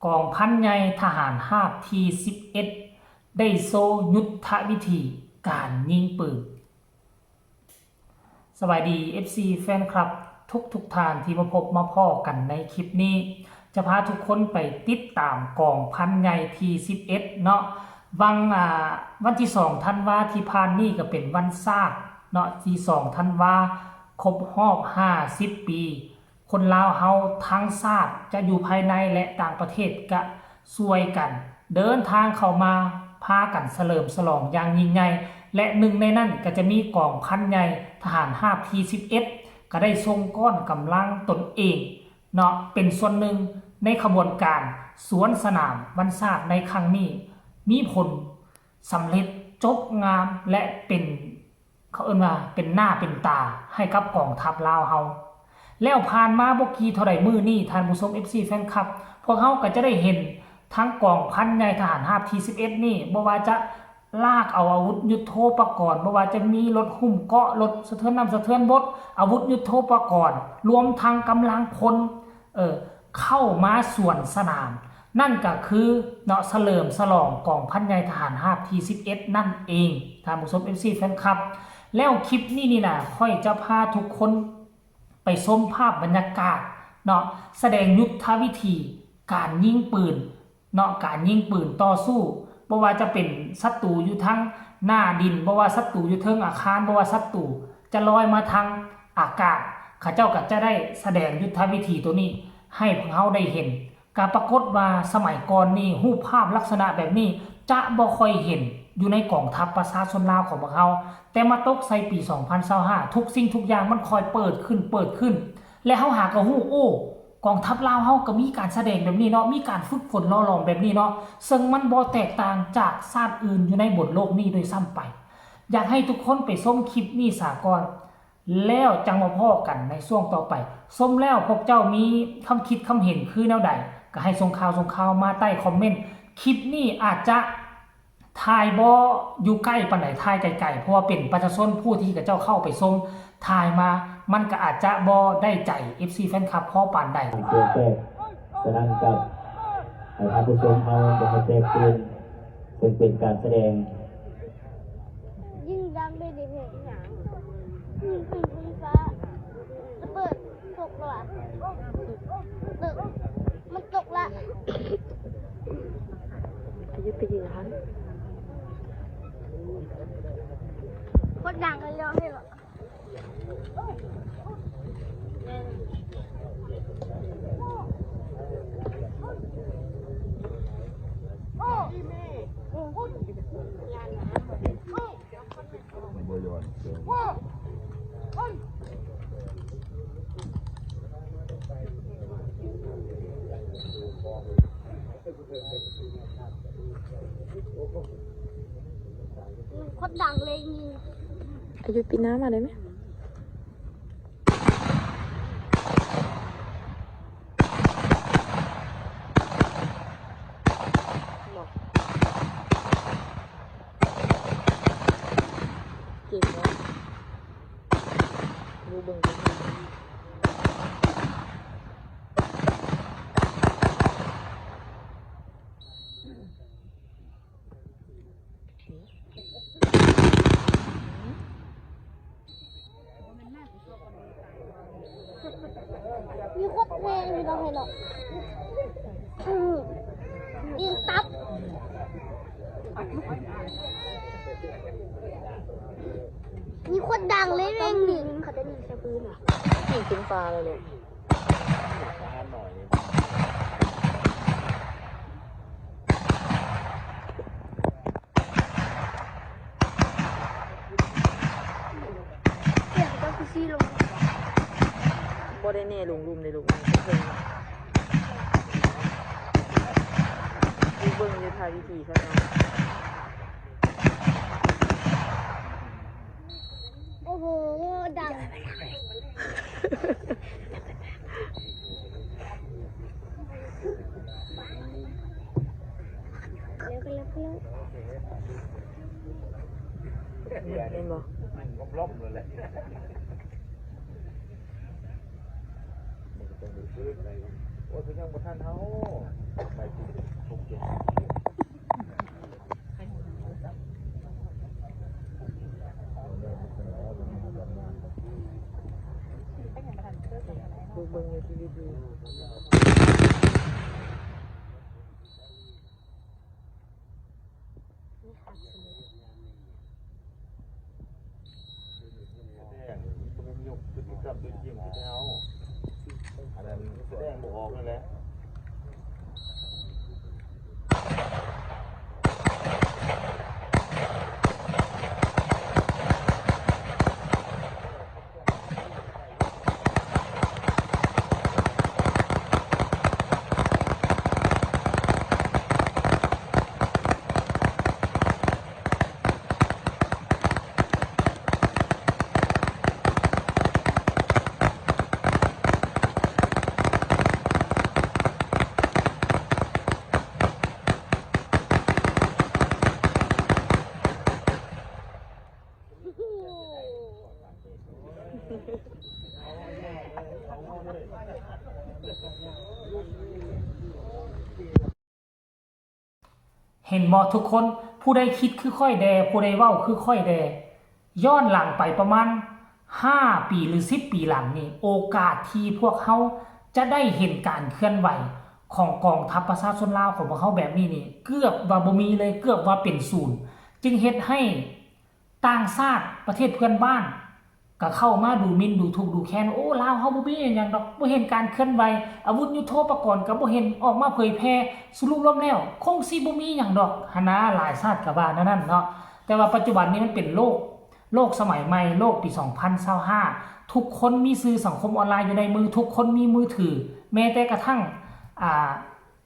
ກອງພັນໃຫຍ່ທະຫານຮາບທີສິບເອັດ ໄດ້ໂຊຍຸດທະວິທີການຍິງປືນ. ສະບາຍດີ ເອັຟຊີ ແຟນຄລັບທຸກໆທ່ານທີ່ມາພົບມາພໍ້ກັນໃນຄລິບນີ້. ຈະພາທຸກຄົນໄປຕິດຕາມກອງພັນໃຫຍ່ທີສິບເອັດເນາະ. ວັງ ອາ ວັນທີສອງທັນວາທີ່ຜ່ານນີ້ກໍເປັນວັນຊາດເນາະ, ທີສອງທັນວາຄົບຮອບຫ້າສິບປີ. ຄົນລາວເຮົາທັງຊາດ ຈະຢູ່ພາຍໃນ ແລະ ຕ່າງປະເທດ ກະຊ່ວຍກັນເດີນທາງເຂົ້າມາ ພາກັນສະເຫຼີມສະຫຼອງຢ່າງຍິ່ງໃຫຍ່ ແລະ ໜຶ່ງໃນນັ້ນກະຈະມີກອງພັນໃຫຍ່ທະຫານຮາບທີສິບເອັດ ກະໄດ້ສົ່ງກ້ອນກຳລັງຕົນເອງເນາະ ເປັນສ່ວນໜຶ່ງໃນຂະບວນການສວນສະໜາມວັນຊາດໃນຄັ້ງນີ້ ມີຜົນສຳເລັດຈົບງາມ ແລະ ເປັນ ເຂົາເອີ້ນວ່າເປັນໜ້າເປັນຕາໃຫ້ກັບກອງທັບລາວເຮົາ. ແລ້ວຜ່ານມາບໍ່ກີ່ເທົ່າໃດມື້ນີ້ ທ່ານຜູ້ຊົມ ເອັຟຊີ ແຟນຄລັບ ພວກເຮົາກໍຈະໄດ້ເຫັນທັງກອງພັນໃຫຍ່ທະຫານຮາບທີສິບເອັດນີ້ ບໍ່ວ່າຈະລາກເອົາອາວຸດຍຸດໂທປະກອນ, ບໍ່ວ່າຈະມີລົດຫຸ້ມເກາະ, ລົດສະເທືອນນ້ຳສະເທືອນບົກ, ອາວຸດຍຸດໂທປະກອນ, ລວມທັງກຳລັງພົນ ເອີ ເຂົ້າມາສວນສະໜາມ ນັ້ນກະຄືເນາະ ສະເຫຼີມສະຫຼອງກອງພັນໃຫຍ່ທະຫານຮາບທີສິບເອັດນັ້ນເອງ ທ່ານຜູ້ຊົມ ເອັຟຊີ ແຟນຄລັບ. ແລ້ວຄລິບນີ້ນີ້ນະ ຂ້ອຍຈະພາທຸກຄົນໄປຊົມພາບບັນຍາກາດເນາະ ສະແດງຍຸດທະວິທີການຍິງປືນ ເນາະ ການຍິງປືນຕໍ່ສູ້ ບໍ່ວ່າຈະເປັນສັດຕູຢູ່ທາງໜ້າດິນ, ບໍ່ວ່າສັດຕູຢູ່ເທິງອາຄານ, ບໍ່ວ່າສັດຕູຈະລອຍມາທາງອາກາດ, ເຂົາເຈົ້າກໍຈະໄດ້ສະແດງຍຸດທະວິທີໂຕນີ້ໃຫ້ພວກເຮົາໄດ້ເຫັນ. ກໍປາກົດວ່າສະໄໝກ່ອນນີ້ ຮູບພາບລັກສະນະແບບນີ້ຈະບໍ່ຄ່ອຍເຫັນຢູ່ໃນກອງທັບປະຊາຊົນລາວຂອງພວກເຮົາ, ແຕ່ມາຕົກໃສ່ປີສອງພັນຊາວຫ້າ ທຸກສິ່ງທຸກຢ່າງມັນຄ່ອຍເປີດຂຶ້ນ, ເປີດຂຶ້ນ ແລະ ເຮົາຫາກໍຮູ້, ໂອ້ ກອງທັບລາວເຮົາກໍມີການສະແດງແບບນີ້ເນາະ, ມີການຝຶກຝົນຫຼໍ່ຫຼອມແບບນີ້ເນາະ, ເຊິ່ງມັນບໍ່ແຕກຕ່າງຈາກຊາດອື່ນຢູ່ໃນບົນໂລກນີ້ດ້ວຍຊ້ຳໄປ. ຢາກໃຫ້ທຸກຄົນໄປຊົມຄລິບນີ້ສາກ່ອນ ແລ້ວຈັ່ງມາພໍ້ກັນໃນຊ່ວງຕໍ່ໄປ. ຊົມແລ້ວພວກເຈົ້າມີຄຳຄິດຄຳເຫັນຄືແນວໃດ ກໍໃຫ້ສົ່ງຂ່າວ, ສົ່ງຂ່າວມາໃຕ້ຄອມເມັນ. ຄລິບນີ້ອາດຈະ ຖ່າຍບໍ່ຢູ່ໃກ້ປານໃດ, ຖ່າຍໄກໆ ເພາະວ່າເປັນປະຊາຊົນຜູ້ທີ່ເຂົາເຈົ້າເຂົ້າໄປຊົມ, ຖ່າຍມາມັນກໍອາດຈະບໍ່ໄດ້ໃຈ ເອັຟຊີ ແຟນຄລັບພໍປານໃດ. ສະນັ້ນກໍໃຫ້ທ່ານຜູ້ຊົມເຮົາບໍ່ໃຫ້ແຕກຕື່ນ, ເຊິ່ງເປັນການສະແດງ. ຍິງດັງເລີຍເດ ເພງຫຍັງ? ຍິງຂຶ້ນຟ້າ, ລະເບີດ ຕົກແລ້ວຫວາ? ເອີ ມັນຕົກລະ. ໄປຢືນ ໄປຢືນຫັ້ນ. ໂຄດດັງເລີຍເນາະ. ໂຄດດັງເລີຍ. ອາຍຸ ປີໜ້າມາໄດ້ໄໝ? ເກັ່ງເນາະ. ດູເບິ່ງ ມີຄົນແຮງຢູ່ເນາະ ເຫັນເນາະ. ຍິງຕັບ. ມີຄົນດັງເລີຍແມ່ງນີ້. ເຂົາຈະຍິງໃສ່ພື້ນຫວາ? ຍິງຂຶ້ນຟ້າເລີຍ. ເສຍງເຈົ້າຄືຊີ້ລົງ. ບໍ່ໄດ້ແນ່ລົງລຸ່ມເດ້ລູກ. ເບິ່ງຢູ່ທ່າວິທີຊະເນາະ. ໂອ້ໂຫ ດັງ. ເຫັນບໍ່? ໂອ້ຍ ເພິ່ນຍັງບໍ່ທັນເຮົາ. ແດງ ມັນບໍ່ແມ່ນຍົກພຶດຕິກຳຕົວຈິງທີ່ໄປເອົາ ອັນນັ້ນແສດງບໍ່ອອກນັ້ນແຫຼະ. ເຫັນບໍ່ທຸກຄົນ? ຜູ້ໃດຄິດຄືຂ້ອຍແດ່ ຜູ້ໃດເວົ້າຄືຂ້ອຍແດ່. ຍ້ອນຫຼັງໄປປະມານຫ້າປີ ຫຼື ສິບປີຫຼັງນີ້ ໂອກາດທີ່ພວກເຮົາຈະໄດ້ເຫັນການເຄື່ອນໄຫວຂອງກອງທັບປະຊາຊົນລາວຂອງພວກເຮົາແບບນີ້ນີ້ ເກືອບວ່າບໍ່ມີເລີຍ, ເກືອບວ່າເປັນສູນ. ຈຶ່ງເຮັດໃຫ້ຕ່າງຊາດ ປະເທດເພື່ອນບ້ານ ກໍເຂົ້າມາດູໝິ່ນ ດູຖູກ ດູແຄນ ໂອ້ ລາວເຮົາບໍ່ມີອີ່ຫຍັງດອກ ບໍ່ເຫັນການເຄື່ອນໄຫວ, ອາວຸດຍຸດໂທປະກອນກໍບໍ່ເຫັນອອກມາເຜີຍແຜ່. ສະຫຼຸບລວມແລ້ວ ຄົງຊິບໍ່ມີຫຍັງດອກຫັ້ນນາ. ຫຼາຍຊາດກໍວ່າແນວນັ້ນເນາະ. ແຕ່ວ່າປັດຈຸບັນນີ້ມັນເປັນໂລກ ໂລກສະໄໝໃໝ່ ໂລກປີສອງພັນຊາວຫ້າ ທຸກຄົນມີສື່ສັງຄົມອອນລາຍຢູ່ໃນມື, ທຸກຄົນມີມືຖື, ແມ້ແຕ່ກະທັ່ງ ອ່າ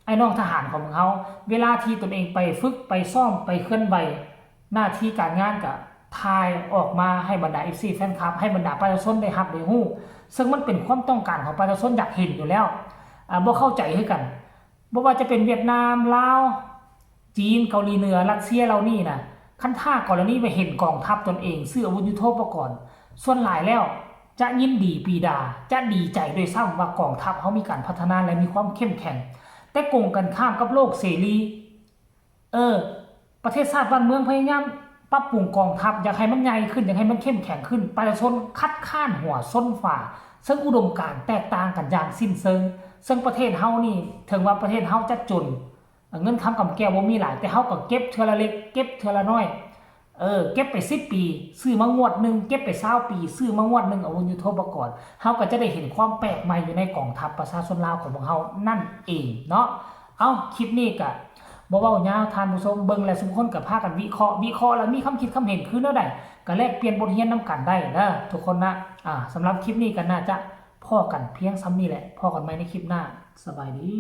ອ້າຍນ້ອງທະຫານຂອງພວກເຮົາ ເວລາທີ່ຕົນເອງໄປຝຶກ ໄປຊ້ອມ ໄປເຄື່ອນໄຫວ ໜ້າທີ່ການງານກະຖ່າຍອອກມາໃຫ້ບັນດາເອັຟຊີ ແຟນຄລັບ ໃຫ້ບັນດາປະຊາຊົນໄດ້ຮັບໄດ້ຮູ້, ເຊິ່ງມັນເປັນຄວາມຕ້ອງການຂອງປະຊາຊົນຢາກເຫັນຢູ່ແລ້ວ. ອາ ບໍ່ເຂົ້າໃຈຄືກັນ ບໍ່ວ່າຈະເປັນຫວຽດນາມ, ລາວ, ຈີນ, ເກົາຫຼີເໜືອ, ຣັດເຊຍເຫຼົ່ານີ້ນະ, ຄັນຖ້າກໍລະນີວ່າເຫັນກອງທັບຕົນເອງ ຊື້ອາວຸດຍຸດໂທປະກອນ ສ່ວນຫຼາຍແລ້ວຈະຍິນດີປີດາ, ຈະດີໃຈດ້ວຍຊ້ຳວ່າກອງທັບເຮົາມີການພັດທະນາ ແລະ ມີຄວາມເຂັ້ມແຂງ. ແຕ່ກົງກັນຂ້າມກັບໂລກເສລີ, ເອີ ປະເທດຊາດບ້ານເມືອງພະຍາຍາມປັບປຸງກອງທັບ, ຢາກໃຫ້ມັນໃຫຍ່ຂຶ້ນ, ຢາກໃຫ້ມັນເຂັ້ມແຂງຂຶ້ນ, ປະຊາຊົນຄັດຄ້ານຫົວຊົນຝາ, ເຊິ່ງອຸດົມການແຕກຕ່າງກັນຢ່າງສິ້ນເຊີງ. ເຊິ່ງປະເທດເຮົານີ້ ເຖິງວ່າປະເທດເຮົາຈະຈົນ, ເງິນຄຳກຳແກ້ວບໍ່ມີຫຼາຍ, ແຕ່ເຮົາກໍເກັບເທື່ອລະເລັກ ເກັບເທື່ອລະນ້ອຍ. ເອີ ເກັບໄປສິບປີ ຊື້ມາງວດໜຶ່ງ, ເກັບໄປຊາວປີ ຊື້ມາງວດໜຶ່ງ ອາວຸດຍຸດໂທປະກອນ. ເຮົາກໍຈະໄດ້ເຫັນຄວາມແປກໃໝ່ຢູ່ໃນກອງທັບປະຊາຊົນລາວຂອງພວກເຮົານັ້ນເອງເນາະ. ເອົ້າ ຄລິບນີ້ກະບໍ່ເວົ້າຍາວທ່ານຜູ້ຊົມ, ເບິ່ງແລ້ວຊຸມຄົນກໍພາກັນວິເຄາະ, ວິເຄາະແລ້ວມີຄຳຄິດຄຳເຫັນຄືແນວໃດ ກໍແລກປ່ຽນບົດຮຽນນຳກັນໄດ້ເດີທຸກຄົນນະ. ອາ ສຳລັບຄລິບນີ້ກໍໜ້າຈະພໍ້ກັນພຽງສ່ຳນີ້ແຫຼະ, ພໍ້ກັນໃໝ່ໃນຄລິບໜ້າ. ສະບາຍດີ.